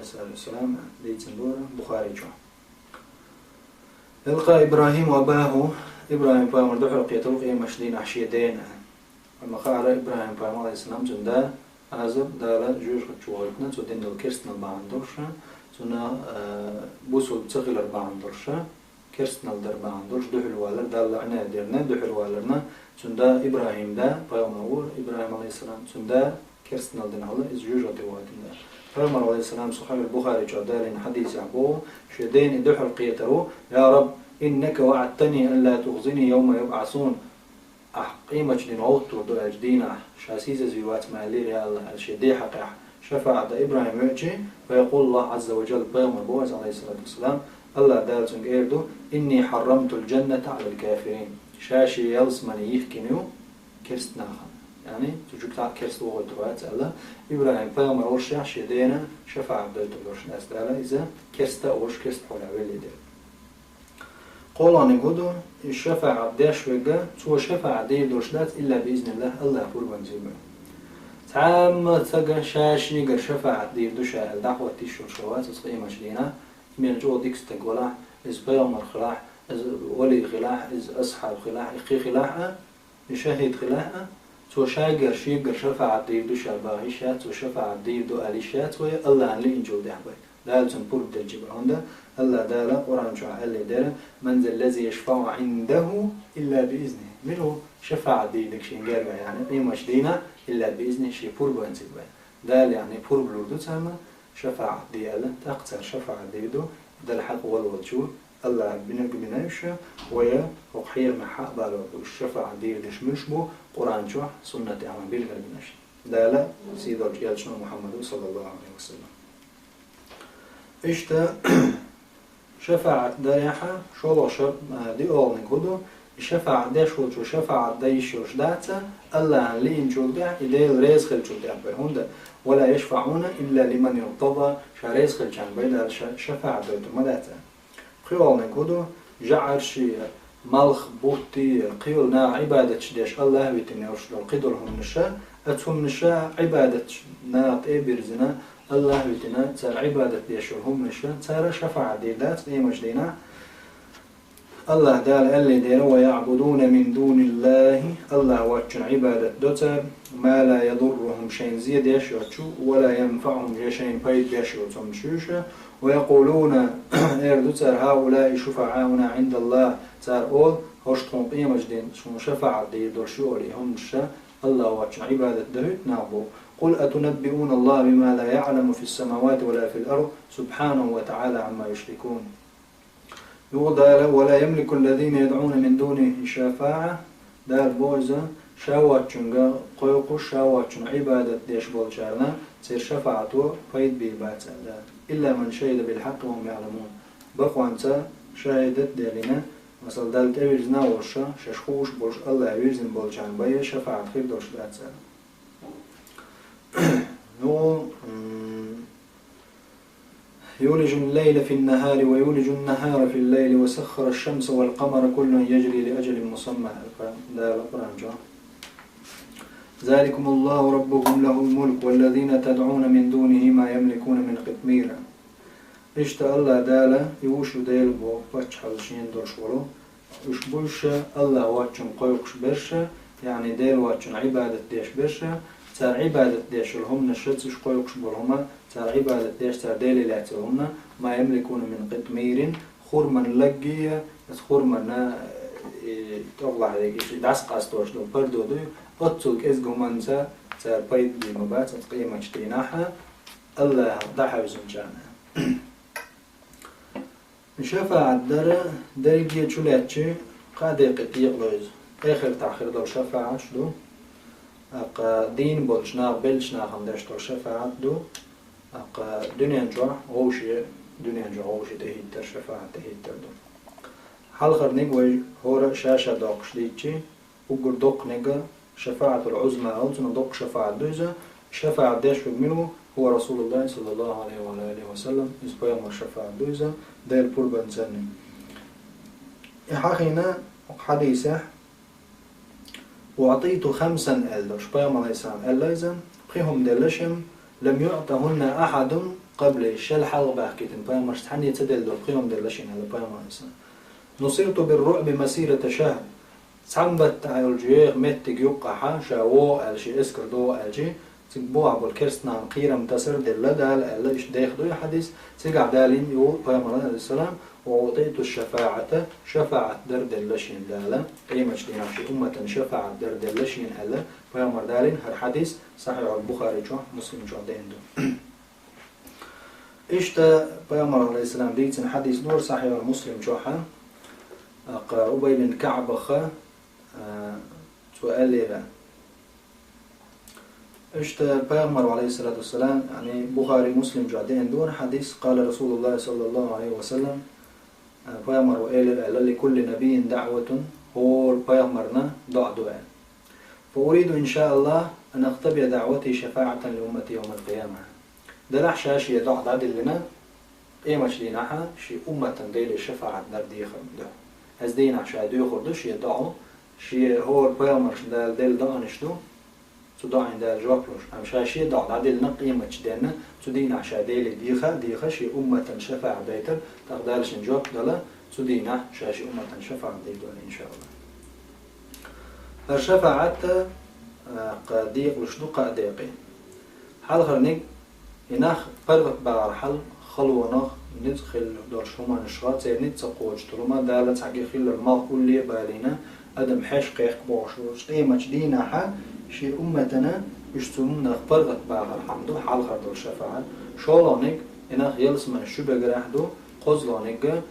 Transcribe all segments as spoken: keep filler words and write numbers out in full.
салату вассалам, дийцина дора Бухари чу. «يلقى إبراهيم أباه», ИбрахӀим пайхамар духьал кхетару къематчу дийнахь шен дена. Амма хаара ИбрахӀим пайхамар, алейхиссалам, цуьнан да Азар Дала жоьжахати чу вахийтина, цо дина долу керстанал бахьана долуш, цунна, э, бусулба ца хилар бахьана долуш, керстанал дар бахьана долуш, дуьхьал валар, Далла лаьӀна дерна, дуьхьал валарна, цуьнан да ИбрахӀим да, пайхамар ву ИбрахӀим, алейхиссалам, цуьнан да керстанал дина хьала, иза жоьжахати вахийтина да. Пайхамар, алейхиссалам, Сахьихь Бухари чохь далийна хьадисехь боху, шен дена и дуьхьал кхетару: «يا رب، إنك وعدتني ألا تخزني يوم يبعثون». Ахь къематчу дийнахь гӀовттур ду аьлча дийнахь, ша сийсазве вац ма аьллера, я АллахӀ, аьлла шен ден хьакъехь шафаӀат дан ИбрахӀим веачи, فيقول الله عز وجل, пайхамар боху иза, алейхиссалату вассалам, АллахӀ Дала цуьнга эр ду: «إني حرمت الجنة على الكافرين». Ша шен ялсамани йихкина ю керста нахана. Яъни, цу чу цхьа а керста вохуьйтур вац аьлла, ИбрахӀим пайхамар волушехь шен дена шафаӀат дойтур долуш дац Дала, иза керста а волуш, керста хьолехь веллий дела. КхоалгӀаниг хӀун ду, и шафаӀат деш верг, цо шафаӀат дийр долуш дац, илла биизниллахӀ, АллахӀан пурбанца бен. Цхьамма а стага ша шегара шафаӀат дийр ду ша аьлла, дӀахӀотта йиш йолуш вац оцу къематчу дийнахь, и мел чӀогӀа дика стаг валахь, иза пайхамар хилахь, иза вали хилахь, иза асхьаб хилахь, и кхин хилахь а, и шахӀид хилахь а, цо шайгара шегара шафаӀат дийр ду ша бахьа йиш яц, цо шафаӀат дийр ду аьлла йиш яц вай, АллахӀан лиъначул тӀаьхьа бен. Дала цунна пурба делча бен. ХӀунда АллахӀ Дала Къуръан чохь аьллий дера: «من ذا الذي يشفع عنده إلا بإذنه». Мила ву шафаӀат дийр дерг шен гергахь, яъни къематчу дийнахь, илла биизни, шен пурбанца бен. Дала, яъни, пурба лур ду царна, шафаӀат де аьлла, тӀаккха цара шафаӀат дийр ду, Далла хьакъ волу волчу, АллахӀа бинарг бина уьш, вай хӀокху хьерамехь хьа а балор бу уьш, шафаӀат дийр дерш муьлш бу, Къуръан чохь, суннат тӀехь ма билгалбинарш. Дала сий долчу элчано Мухьаммада, саллаллахӀу Ӏалайхи ва саллам. Иштта, шафаӀат дарехь, шолгӀа шар-, а, диъолгӀаниг хӀун ду, и шафаӀат деш волчо шафаӀат дан йиш йолуш дац, АллахӀан лиъначул тӀаьхьа, и Дела реза хиллачул тӀаьхьа бен. ХӀунда: «ولا يشفعون إلا لمن ارتضى», ша реза хиллачарна бен Дала ша-, шафаӀат дойтур ма дац. КхоалгӀаниг хӀун ду, жӀарший, малх, бутт, кхин йолу наха Ӏибадаташ деш АллахӀ витина йолуш долу кхидолу хӀуманаш, оцу хӀуманаш Ӏибадаташ наха тӀе а бирзина, АллахӀ витина, цара Ӏибадат деш йолу хӀуманаш, цара шафаӀат дийр дац къематчу дийнахь. АллахӀ Дала аьллий дера: «ويعبدون من دون الله», АллахӀ воцчун Ӏибадат до цара, «ما لا يضرهم», шайна зе деш йоцчу, «ولا ينفعهم», я шайна пайда беш йоцу хӀуманаш ю уьш, «ويقولون», эр ду цара: «هؤلاء شفعاؤنا عند الله», цара олу: «ХӀорш тхуна къематчу дийнахь шуна шафаӀат дийр долуш ю», олий, хӀуманаш АллахӀ воцчун Ӏибадат дан хӀуьтту нах бу. «قل أتنبئون الله بما لا يعلم في السماوات ولا في الأرض سبحانه وتعالى عما يشركون». Юха Дала: «ولا يملك الذين يدعون من دونه شفاعة». Дала боху иза, ша воцчуьнга кхойкхуш, ша воцчунна Ӏибадат деш болчарна церан шафаӀато пайда бийр бац аьлла Дала. «إلا من شهد بالحق وهم يعلمون». Бакъонца шахӀадат а деллина, масала, Далла тӀевирзина а волуш, шаьш хууш а болуш, АллахӀе вирзина болчарна бен шафаӀат хир долуш дац аьлла. Ну, м, «يولج الليل في النهار ويولج النهار في الليل وسخر الشمس والقمر كل يجري لأجل مسمى», Дала Къуръан чохь. «ذلكم الله ربكم له الملك والذين تدعون من دونه ما يملكون من قطمير». Иштта АллахӀ Дала, и ву шу Дела боху, паччахьалла шена долуш волу, уьш бу уьш АллахӀ воцчунна кхойкхуш берш, яъни Дела воцчунна Ӏибадат деш берш, цара Ӏибадат деш йолу хӀуманаш, уьш кхойкхуш болу хӀума, цара Ӏибадат деш, цара Деле лаьцна йолу хӀума, «ما يملكون من قطمير», хурман лаг а, аса хурман, э, тӀехулахь дерг, и дӀасакъастош долу пардо дуй, оццул кӀезиг хӀуманца цара пайда бийр ма бац оцу къематчу дийнахь, АллахӀа дӀахьаьвзинчарна. ШафаӀат дар дерриге чу лаьттачи кхаа декъе тӀекъало иза. Эхартахь хир долу шафаӀаташ ду. ТӀаккха дийна болчу наха, беллачу нахана деш долу шафаӀат ду. ТӀаккха дуьнен чохь вовше, дуьнен чохь вовше тӀехӀиттар, шафаӀат тӀехӀиттар ду. Хьалхарниг вай хӀора а ша-ша доккхуш дийцчи, уггар доккханиг шафаӀатул Ӏузма олу, цунах доккха шафаӀат ду иза. ШафаӀат деш верг мила ву? ХӀува РасулуллахӀ, саллаллахӀу Ӏалайхи ва Ӏала алихӀи ва саллам, иза пайхамар шафаӀат ду иза, Делан пурбанца санна. И хьахийна хьадисехь: «أعطيت خمسا», аьлла долуш, пайхамар, алейхиссалам, аьлла иза, пхи хӀума делла шен, «لم يعطهن أحد قبلي, шел хьалха баьхкийтина пайхамарш цхьанне ца делла долу кхин хӀума делла шена, аьлла пайхамар, алейхиссалам. نصرت بالرعب مسيرة شهر. Цхьана баттахь йолчу еха меттиг юккъахьа, ша вогӀу аьлла, шен эскар догӀу аьлчи, цига бохьа болу керстанан кхерам тасар делла Дала аьлла, иштта деха ду и хьадис, цигахь далийна ю пайхамар, алейхиссалам, وأعطيت الشفاعة, шафаӀат дар делла шена Дала, къематчу дийнахь шен умматан шафаӀат дар делла шена аьлла, пайхамар далийна хӀара хьадис, Сахьихь ал-Бухари чохь, Муслим чохь деана ду. Иштта пайхамар, алейхиссалам, дийцина хьадис дора Сахьихь ал-Муслим чохьа, аккха Убай бин Каъбаха, а, цо аьллера. Иштта пайхамар, алейхиссалату вассалам, яъни Бухари, Муслим чохь деана дора хьадис, قال رسول الله صلى الله عليه وسلم, а, пайхамар ву элира аьлла, لكل نبي دعوة, хӀора пайхамарна доӀа ду аьлла. فأريد إن شاء الله أن أختبئ دعوتي شفاعة لأمتي يوم القيامة. Делахь ша шен доӀа дӀадиллина, къематчу дийнахьа шен умматан Деле шафаӀат дар дехар ду. Оцу дийнахь ша доьхур ду шен доӀа, шен хӀора пайхамаршна Дала делла доӀанаш ду, цу доӀийн Дала жоп луш. Амма ша шен доӀа дӀадиллина къематчу денна, цу дийнахь ша Деле деха а деха, шен умматан шафаӀат дайтар, тӀаккха Дала шен жоп дала, цу дийнахь ша шен умматан шафаӀат дайта, иншааллах. ХӀара шафаӀат, а, кхин декъалуш ду кхаа декъе. Хьалхарниг, и нах паргӀатбахар хьал халонах, ницкъ хилла долуш хӀуманашха, церан ницкъ ца кхочуш долу хӀума, Дала цхьаьнгге хиллал малх улле а балийна, адам хьеш кхехка бохуш волчу къематчу дийнахьа, шен умматана уьш цу хӀуманах паргӀатбахар хьан ду хьалхар долу шафаӀат. ШолгӀаниг, и нах ялсаманаш чу бегарехь ду, кхозлагӀниг,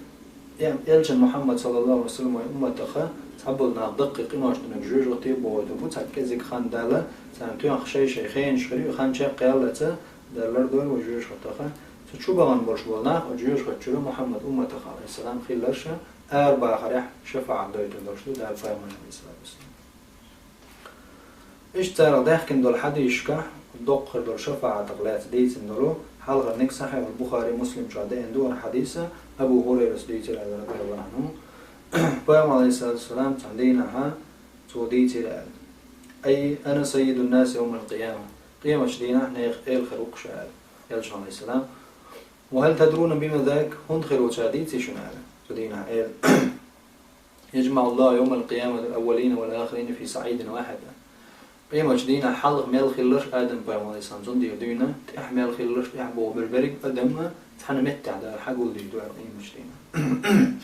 Э, Элчан Мухьаммад, саллаллаху алейхи ва саллям, вайн умматаха цхьаболу нах даккхий къинош динарг жоьжахате бохуьйтур бу, цхьа кӀезиг хан Дала, царна тоьхна шай-шай хенаш хир ю, хан чекхъяьллаца, Дала лардойла вай жоьжахатеха. Цу чу бахана болуш болу нах оцу жоьжахати чуьра Мухьаммад умматах, алейхиссалам, хилларша, арабахарехь шафаӀат дойтур долуш ду Дала пайхамарна, алейхиссалату вассалам. Иштта царах даьхкина долу хьадисашкахь, доккха хир долу шафаӀатах лаьцна дийцина долу, хьалхарниг Сахьихь ал-Бухари, Муслим чохь деана ду хӀара хьадиса, Абу Хурайрас дийцира аьлла, радияллаху анху. Пайхамар, алейхиссалату вассалам, цхьана дийнахьа цо дийцира аьлла: «Ай, ана саййиду ннаси йовмал къияма». Къематчу дийнахь нехан эла хир ву-кх ша аьлла, Элчано, алейхиссалам. «Ва хӀал тадруна бима зак?» ХӀунда хир ву ша дийций шуна аьлла, цу дийнахь эла? «Яжмаъу Аллаху йовмал къиямати ал-аввалина вал ахирина фи саӀидин вахьид». Къематчу дийнахь хьалха мел хилларш, Адам-пайхамар, алейхиссалам, цундела дуьйна, тӀехь мел хилларш, тӀехь боху берг-берриг адам цхьана меттехь Дала хьагулдийр ду аьлла къематчу дийнахь.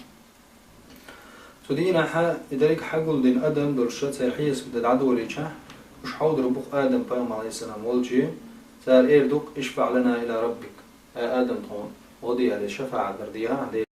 Цу дийнахьа и дерриг хьагулдина адам долуш, церан хьесап дан дӀадолийча, уьш хьовдар бу-кх Адам-пайхамар, алейхиссалам, волче, цара эр ду-кх: «ИшфаӀ лана ила раббик». Ай Адам, тхуна гӀо де аьлла, шафаӀат дар дехьа ахь Деле.